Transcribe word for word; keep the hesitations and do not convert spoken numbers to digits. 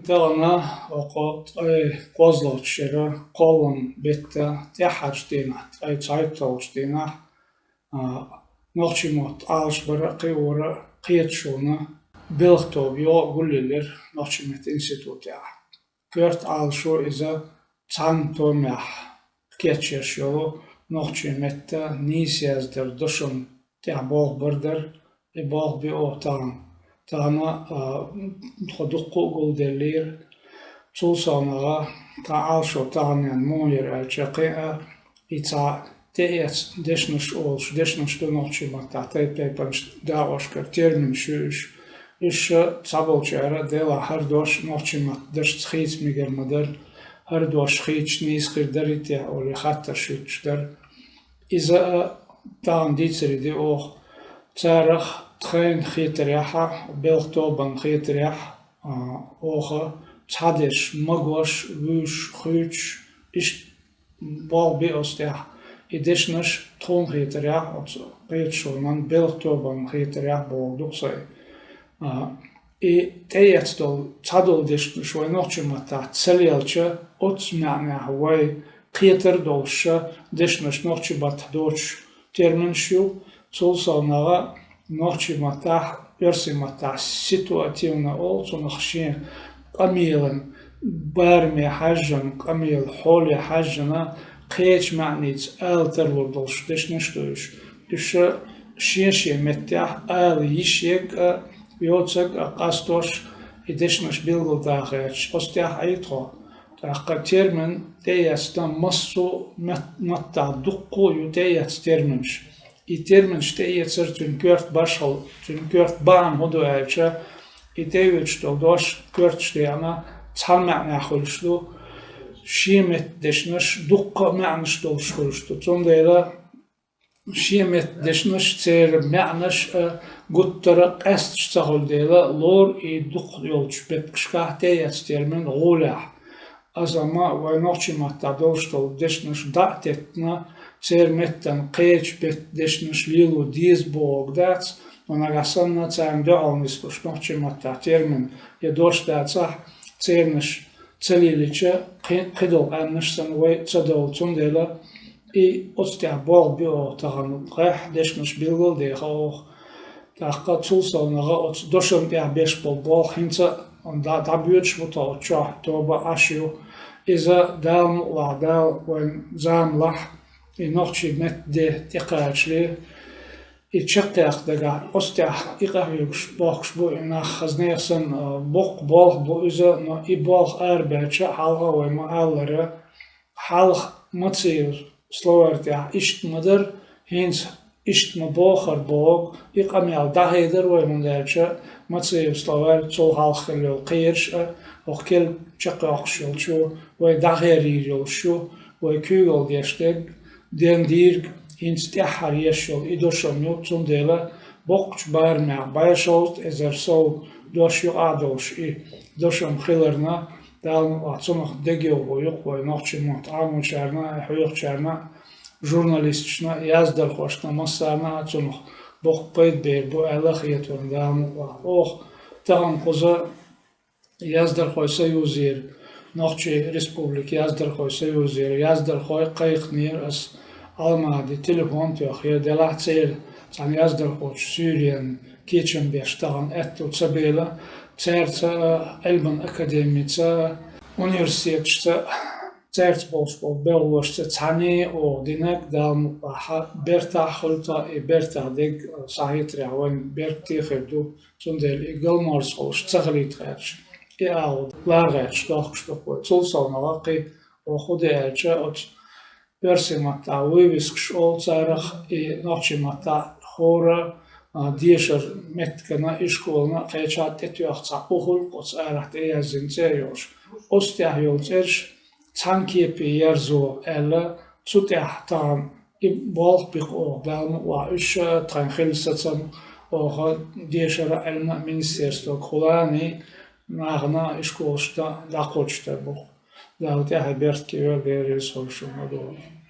Тахана оха ткъе кхозлагӀча шера кхоллама бетта тӀехьарча дийнахьа, ткъе цхьайтталгӀача дийнахьа, а, нохчий мотт Ӏалашбара а, кхиавара а кхеташонна белгала тоба йоагӀа гулъеллера нохчий меттан институтехь. Коьрта Ӏалашо иза цхьан томехь кечъеш йолу нохчий меттан нийса яздар дошам тӀехь болх бар дар, и болх био тахана. Тахана, а, тхо дуккха а гулделлера. Цул совнагӀа, тхан Ӏалашо таханлерниг муха яра аьлча, кхин а и цхьа тӀеэцна дешнаш олуш, дешнаш ду нохчий маттахь тайп-тайпанчу дакъошкара терминаш ю уьш. Уьш ша цхьаболчара, делахь, хӀара дош нохчий маттахь дашца хийца мегар ма дара, хӀара дош хийцича нийса хир дарий те олий хаттарш юьтуш дара. Иза а тахана дийцаре ди оха. Царах тхайна хетарехь а, белгала тобанна хетарехь а, а, оха цхьадерш магош, вуьйш, хуьйцуш, иштта болх би оцу тӀехь. И дешнаш тхуна хетарехь а, оцу кхеташонан белгала тобанна хетарехь а бохург ду-кх сайн. А, и тӀеэцна долу, цхьадолу дешнаш вай нохчий маттахь ца лелча, оццу маьӀнехь вай кхетар а долуш ша дешнаш нохчий маттахь доцуш терминаш ю, цул совнагӀа нохчий маттахь, оьрсийн маттахь ситуативно олу цунах, шен къамелан бараме хьаьжжина, къамелан хьоле хьаьжжина, кхечу маьӀница ала тарлур долуш дешнаш ду уьш. Уьш ша шен-шен меттехь ала йиш ерг а, йоцург а къастош, и дешнаш билгалдахарца оцу тӀехь Ӏий тхо. ТӀаккха термин тӀеэцна массо а мат-, маттахь дуккха а ю тӀеэцна терминаш. И терминаш тӀеэцар, цуьнан коьрта башхалла, цуьнан коьрта бахьана хӀун ду аьлча, и тӀеоьцуш долу дош коьрташ деана цхьана маьӀнехь хуьлуш ду, шен меттан дешнаш дуккха а маьӀнаш долуш хуьлуш ду. Цундела шен меттан дешнаш, церан маьӀнаш а гуттара а къаьсташ ца хуьлу дела, лору и дукха йолчу меттигашкахь тӀеэцна термин гӀолехь. Аза амма вай нохчий маттахь долуш долу дешнаш дӀа а теттина, церан меттан кхечу меттан дешнаш лело деза бохург дац, но нагахь санна царна дуьхьал нислуш нохчий маттахь термин я дош дацахь, цернаш ца лелича, кхи-, кхидолу къаьмнаш санна вай ца довла. Цундела и оцу тӀехь болх би оха тахана, гӀеххьа дешнаш билгал а деха оха. ТӀаккха цул совнагӀа оцу дошам тӀехь беш болу болх хӀинца а дӀа-, дӀабоьдуш бу тхо оцу чохь, тоба Ӏаш ю. Иза, Дала мукъалахь, Дала вайн заманахь и нохчий меттан де тӀекхачале, и чекхъяккха дагахь, оцу тӀехь и къахьоьгуш бохкуш бу и нах. Хаза нехан санна, а, боккха болх бу иза, но и болх арабаьлча а, хьалха вай ма-аллара, хьалха Мациев словарь тӀехь иштта ма дара, хӀинца иштта ма бохура бохург, и къамел дӀахьедар вай, хӀунда аьлча Мациев словарь, цул хьалха хилла йолу кхераш а, хӀокху керла чекхйоккхуш йолчо вай дӀахьерийр йолуш ю, вай куьйгалла деш дерг, ден дийриг, хӀинца тӀаьххьара еш йолу и дошам ю, цундела боккхачу барамехь бӀе шовзткъа эзар сов дош юкъа а долуш и дошам хиларна, Дала мукъалахь, цунах дегайовхо ю-кх вай нохчийн мотт Ӏамочарна а, хьоьхучарна а, журналисташна а, яздархошна а, массарна а цунах боккха пайда бер бу аьлла хетарна, Дала мукъалахь. Оха тахана кхуза Яздархойн союзера, Нохчийн Республикин Яздархойн союзера яздархой кхайкхинера ас Ӏаламаде телефон тоьхна, делахь церан цхьана яздархочун суьйренна кечам беш тахана аьтто ца бела, цаьрца а, Ӏилман академица а, университеташца а, цаьрца болуш болу белхалошца цхьаьна оха динарг, Дала мукъалахь, бертахь хуьлу тхан и бертахь дерг, сахьетарехь вайн беркате хир ду. Цундела и галморзахула ца хилийта гӀерташ, и агӀо лара гӀерташ дохкуш ду-кх вай. Цул совнагӀа кхин оха хӀун де аьлча, оцу оьрсийн маттахь вывескаш олу царах, и нохчийн маттахь хӀора, а, дешара меттигана, ишколана кхечахьа тӀетоьхна цхьа къу хуьлу-кх оцу арахь тӀеяздина цӀе йолуш. Оцу тӀехь йолу цӀераш цхьана кепе ерзо аьлла, цу тӀехь тахана и болх бу-кх оха, Дала мукъалахь, уьш а тхайн хилла сацам, оха дешара а, Ӏилман а министерствогахула а, нахана а, ишколашна а дӀакхочуш дар бу-кх. Дала тӀаьхье беркате йойла, Дела реза хуьлда шуна ма-дарра.